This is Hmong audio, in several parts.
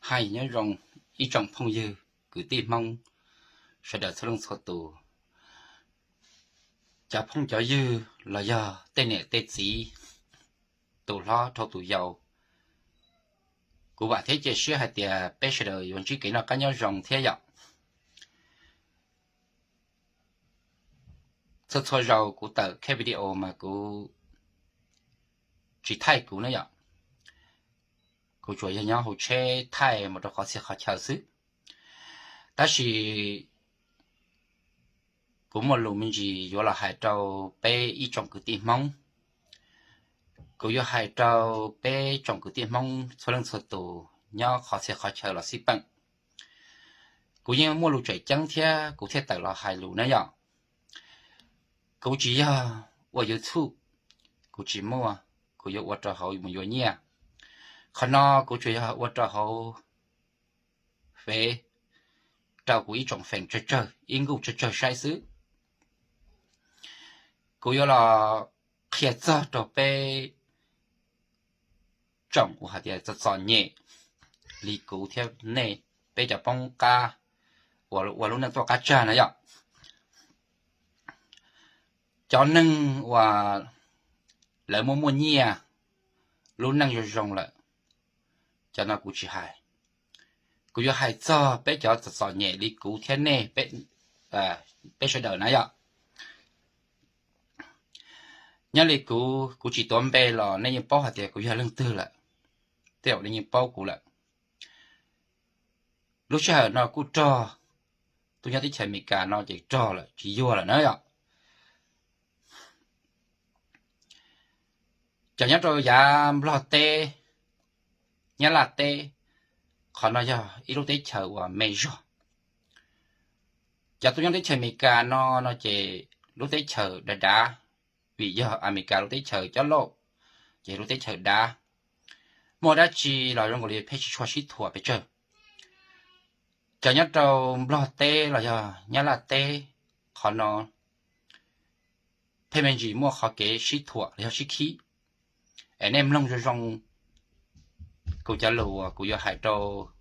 Hais nyob zoo ib tsoom phooj ywg kwv tij Hmoob sawv daws txhua leej txhua tus, cov phooj cov ywg los yog tej niam tej txiv, tus hlob dhau tus yau. Kuv vam thiab cia siab hais tias peb sawv daws yuav ntsib kev noj qab nyob zoo thiab yom. Txhua txhua zaus kuv tawm khej video mas kuv tsis thaij kuv na yom. Kuv tsuas yog nyob hauv tsheb thaij mus rau qhov txhia qhov chaw xwb. Tab sis kuv muaj lus me ntsis yuav los hais rau peb ib tsoom kwv tij Hmoob. Kuv yuav hais rau peb tsoom kwv tij Hmoob txhua leej txhua tus nyob qhov txhia qhov chaw los xij peem. Kuv yeej muaj lus tseem ceeb thiab kuv thiaj tawm los hais lus na yom. Kuv tsis yog ua YouTube, kuv tsis muaj, kuv yuav ua rau hauv mus yuav nyiaj. Qhov no kuv tsuas yog ua rau hauv Fev rau kuv ib tsoom feem tsawg tsawg, ib nkuj tsawg tsawg saib xwb. Kuv yuav los qhia txog rau peb tsoom uas hais tias txom txom nyem li kuv thiab nej, peb cov poob qab uas ua lub neej tuaj qab tsag na yom. Cov neeg uas lawv muaj muaj nyiaj, lub neej zoo zoo lawm, cov no kuv tsis hais. Kuv yuav hais txog peb cov txom txom nyem li kuv thiab nej, peb sawv daws na yom. Nyob li kuv, kuv tsis tuav npe los nej yeej paub hais tias kuv yog leej twg lawm, tej zaum nej yeej paub kuv lawm. Lub sij hawm no kuj rog, tuaj nyob teb chaws Amelikas no ces rog lawm tsis yuag lawm na yom. Cov nyob rau yav Nplog teb, Nyab Laj teb, qhov no yog ib lub teb chaws uas me zog. Cov tuaj nyob teb chaws Amelikas no no ces lub teb chaws dav dav, vim yog Amelikas lub teb chaws coj lauj, ces lub teb chaws dav, muaj dab tsi los zoo nkaus li pheej tsis tshua sib thuam pes tsawg. Cov nyob rau Nplog teb los yog Nyab Laj teb, qhov no pheej me ntsis muaj qhov kev sib thuam los yog sib khib. Es nej mloog zoo zoo kuv cov lus uas kuv yuav hais rau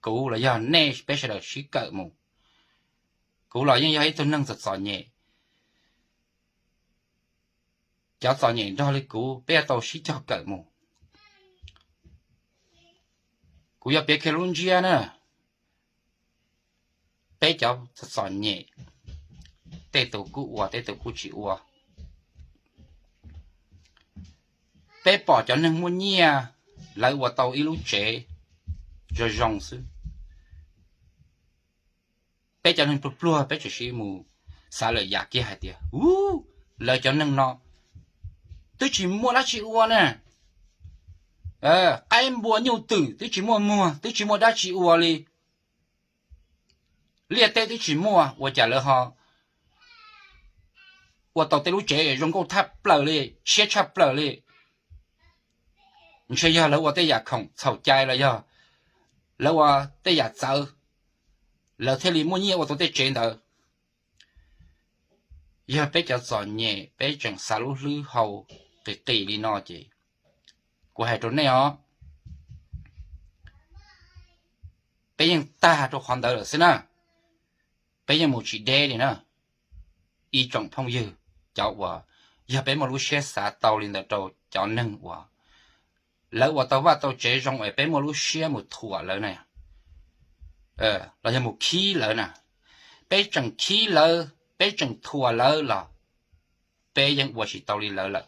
kuv los yog nej peb sawv daws sib kawm mus. Kuv los yeej yog ib tug neeg txom txom nyem. Cov txom nyem nrog li kuv peb yuav tau sib cog kawm mus. Kuv yuav piav kiag lub ntsiab na, peb cov txom txom nyem, tej tus kuj ua tej tus kuj tsis ua. Peb pom cov neeg muaj nyiaj, lawv ua tau ib lub tsev zoo zoo xwb. Peb cov neeg pluag pluag peb tseem sim mus xav lawm yam kiag hais tias, u, lawv cov neeg no twb tsis muaj dab tsi ua na, qaib npua nyuj twm twb tsis muaj muag, twb tsis muaj dab tsi ua li, liaj teb twb tsis muaj, ua cas lawv ho ua tau tej lub tsev zoo nkauj tshaj plaws li, siab tshaj plaws li. Ntshe yog lawv ua tej yam khoom txhaum cai los yog lawv ua tej yam txawv, lawv thiaj li muaj nyiaj ua tau tej tsev ntawd. Yog peb cov txom nyem peb tseem xav lub hlwb hau qis qis li no ces kuv hais rau nej os, peb yeej tag rau qhov ntawd lawm xwb na, peb yeej mus tsis deb li na. Ib tsoom phooj ywg, cov uas yog peb muaj lub siab xav tau li ntawd rau cov neeg uas lawv ua tau vaj tau tsev zoo es peb muaj lub siab mus thuam lawv na, los yog mus khib lawv na, peb tseem khib lawv, peb tseem thuam lawv los peb yeej ua tsis tau li lawv lawm.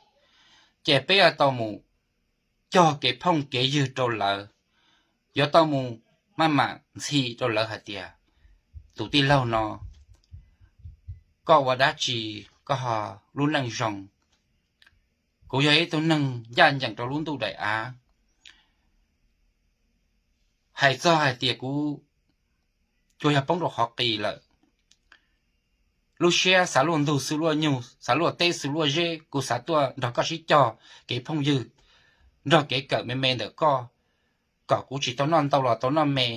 Ces peb yuav tau mus cog kev phooj kev ywg rau lawv, yuav tau mus maj mam ntxhi rau lawv hais tias, tus tij laug no, koj ua dab tsi koj ho lub neej zoo? Kuv yog ib tug neeg ncaj ncees rau lub ntuj daim av. Hais txog hais tias kuv tsuas yog poob rau qhov qis lawm, lub siab xav luaj ntug xwb luaj nyug, xav luaj teb xwb luaj zeb, kuv xav tuaj nrog koj sib cog kev phooj ywg, nrog kev kawm me me ntawm koj, kom kuv tsis tau noj ntau los tau noj me,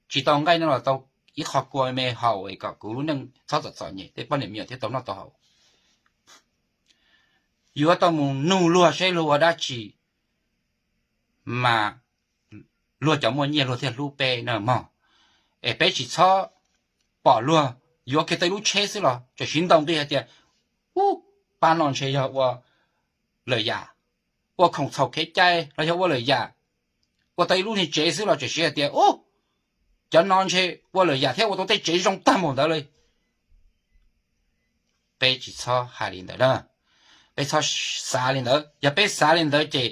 tsis tau nqaij noj los tau ib qho kua me me haus es kom kuv lub neej txhob txom txom nyem, tej poj niam me nyuam thiaj tau noj tau haus. Yuav tau mus nug luag saib luag ua dab tsi mas luag cov muaj nyiaj luag thiaj hlub peb na mog. Es peb tsis txhob pom luag yuav kiag tau ib lub tsheb xwb los tseem siv ntaus nqi hais tias, ub, pab no ntshe yog ua lawm yam, ua khoom txhaum kev cai los yog ua lawm yam, ua tau ib lub niag tsev xwb los tseem siv hais tias, ub, cov no ntshe ua lawm yam thiab ua tau tej tsev zoo tag npaum ntawd li. Peb tsis txhob hais li ntawd na. Peb txhob xav li ntawd. Yog peb xav li ntawd ces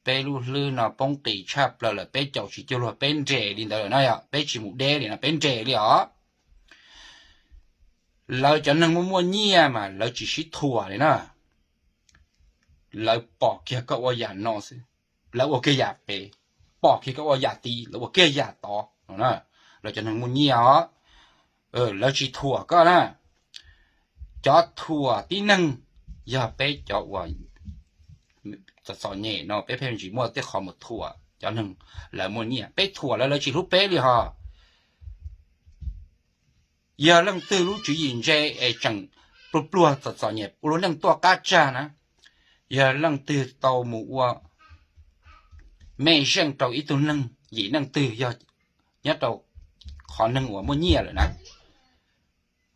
peb lub hlwb no poob qis tshaj plaws lawm, peb caum tsis cuag luag, peb nres li ntawd lawm na yom, peb tsis mus deb li no, peb nres li os. Lawv cov neeg muaj muaj nyiaj mas lawv tsis sib thuam li na. Lawv pom kiag koj ua yam no xwb, lawv ua kiag yam pem, pom kiag koj ua yam tid, lawv ua kiag yam tod no na. Lawv cov neeg muaj nyiaj os, lawv tsis thuam koj na. Cov thuam tib neeg yog peb cov uas txom txom nyem no, peb pheej tsis muaj tej qhov mus thuam cov neeg lawv muaj nyiaj, peb thuam lawv, lawv tsis hlub peb li hos. Yog leej twg lub tswv yim ntse es tseem pluag pluag txom txom nyem ua lub neej tuaj qab tsag na, yog leej twg tau mus ua mej zeej rau ib tug neeg yim neej twg yog nyob rau qhov neeg uas muaj nyiaj lawm na,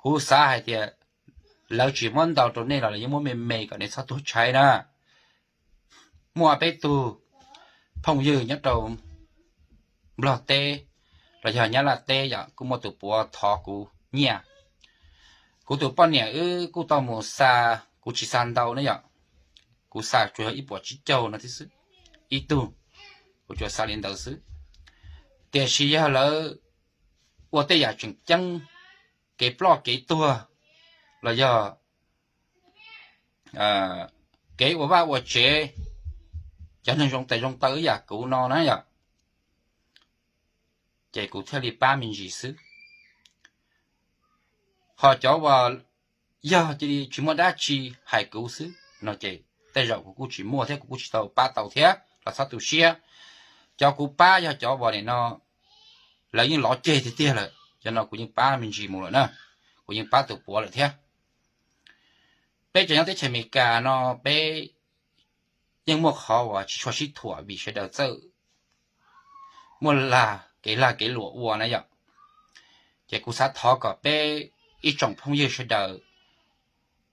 kuv xav hais tias lawv tsis muab ntau rau nej los lawv yeej muab me me kom nej txhob tuag tshaib na. Muaj peb tug phooj ywg nyob rau Nplog teb los yog Nyab Laj teb yom, kuj muaj tus puav thov kuv nyiaj. Kuv tus poj niam wb kuj tau mus xa, kuv tsis xa ntau ne yom, kuv xa tsuas yog ib puas tsib caug no thiab xwb, ib tug, kuv tsuas xa li ntawd xwb. Tiam sis yog lawv ua tej yam tseem ceeb, kev ploj kev tuag los yog kev ua vaj ua tsev, cov neeg zoo tes zoo taw ib yam kuv no na yom, ces kuv thiaj li pab me ntsis xwb. Ho cov uas yog cia li tsis muaj dab tsi hais kuv xwb no ces tej zaum kuv kuj tsis muaj thiab kuv kuj tsis tau pab tau thiab los txhob tu siab. Cov kuv pab yog cov uas nim no lawv yeej lov ceg tiag tiag lawm, cov no kuv yeej pab me ntsis mus lawm na, kuv yeej pab tus puav lawm thiab. Peb cov nyob teb chaws Amelikas no peb yeej muaj qhov uas tsis tshua sib thuam vim sawv daws txawj muaj lag kev lag kev luam ua na yom. Ces kuv xav thov kom peb ib tsoom phooj ywg sawv daws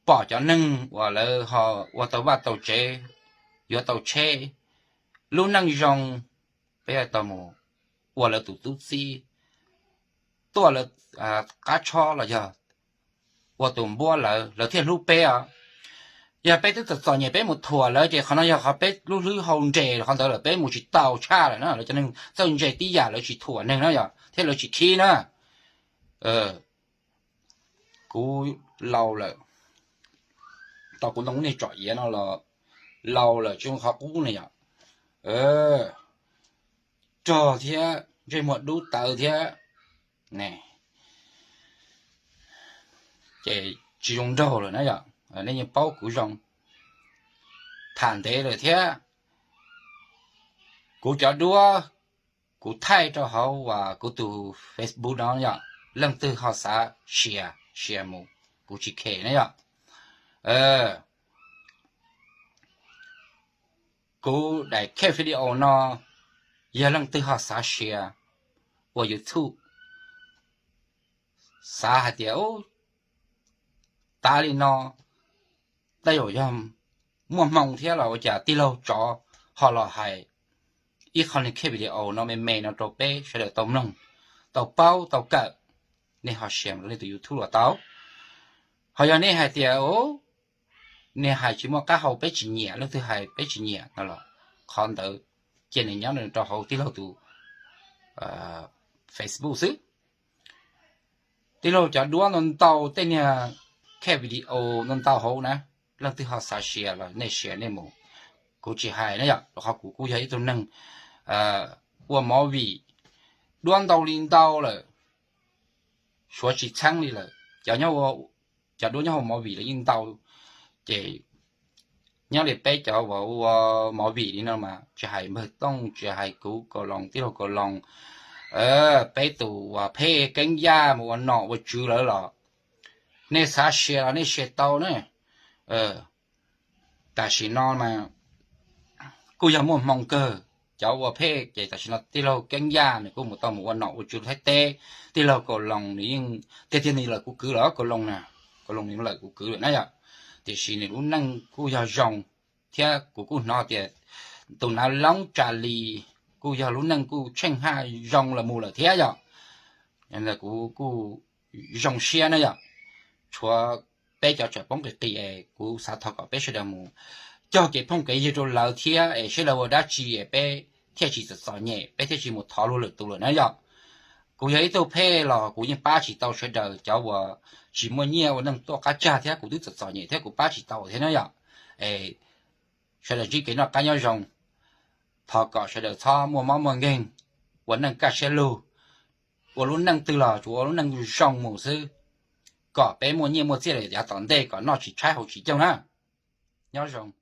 pom cov neeg uas lawv ho ua tau vaj tau tsev, yuav tau tsheb, lub neej zoo, peb yuav tau mus ua lawv tus tub txib, tuaj lawv qab tshob los yog ua tus npuab lawv, lawv thiaj hlub peb os. Yog peb twb txom txom nyem peb mus thuam lawv ces qhov no yog qhov peb lub hlwb hau nres qhov ntawd lawm, peb mus tsis tau tshaj lawm na, lawv cov neeg txawj ntse tib yam, lawv tsis thuam neeg na yom, thiab lawv tsis khib na. Kuv laus lawm, tau kuv ntoo niag tsom iav no los laus lawm tsis zoo qhov qub ne yom. Rog thiab ntsej muag dub tawv thiab ne, ces tsis zoo nraug lawm na yom. Nej yeej paub kuv zoo, tham ntev lawm thiab. Kuv cov duab kuv thaij rau hauv uas kuv tus Facebook no yom, leej twg ho xav share share mus, kuv tsis khem na yom. Kuv daim kheej video no, yog leej twg ho xav share ua YouTube, xav hais tias tav li no, tej zaum yog muaj hmoo thiab los ua cas tij laug tsov ho los hais ib qho niag kheej video no me me no rau peb sawv daws tau mloog, tau paub tau kawm, nej ho share rau nej tus YouTube los tau. Ho yog nej hais tias nej hais tsis muaj qab hau peb tsis nyiam, leej twg hais peb tsis nyiam no los qhov ntawd cia nws nyob rau hauv tij laug tus Facebook xwb. Tij laug cov duab ntau ntau, tej niag kheej video ntau ntau hauv na, leej twg ho xav share los nej share nej mus, kuv tsis hais na yom, rau qhov kuv kuj yog ib tug neeg ua movie duab ntau li ntau lawm, suav tsis txheeb li lawm. Cov nyob, cov duab nyob hauv movie los yeej ntau, ces nyob li peb cov uas ua movie li no mas tsis hais npawg Tooj, tsis hais kuv Kaus Loos, tij laug Kaus Loos, peb tus uas Pheb Keeb Yaj mus ua nom ua tswv lawm los nej xav share los nej share tau na. Tam sim no mas kuj yog muaj hmoo kawg, Cov ua phem ces tam sim no tij laug Keeb Yaj nws kuj mus tau mus ua nom ua tswv Thaib teb, tij laug Kaus Loos nws yeej tiag tiag nws lawm kuv kwv lawm, Kaus Loos na, Kaus Loos nws lawm kuv kwv lawm na yom. Tiam sis nws lub neej kuj yog zoo, thiab kuv kuj hnov tias tus nav loob Tsa Lis kuj yog lub neej kuj tsheej haj zoo los mus lawm thiab yom. Kuv kuj zoo siab na yom. Tshuav peb cov tseem poob qis qis es kuv xav thov kom peb sawv daws mus cog kev phooj kev ywg rau lawv thiab es seb lawv ua dab tsi es peb thiaj tsis txom txom nyem, peb thiaj tsis mus thov luag lwm tus lawm na yom. Kuv yog ib tug phem los kuv yeej pab tsis tau sawv daws cov uas tsis muaj nyiaj ua neej tuaj qab tsag thiab, kuv twb txom txom nyem thiab kuv pab tsis tau thiab na yom. Es sawv daws ntsib kev noj qab nyob zoo, thov kom sawv daws txhob muaj mob muaj nkeeg, ua neej kaj siab lug, ua lub neej twg los tsuas ua lub neej zoo mus xwb, kom peb muaj nyiaj muaj txiaj lawm yav tom ntej kom noj tsis tshaib haus tsis coob na. Nyob zoo.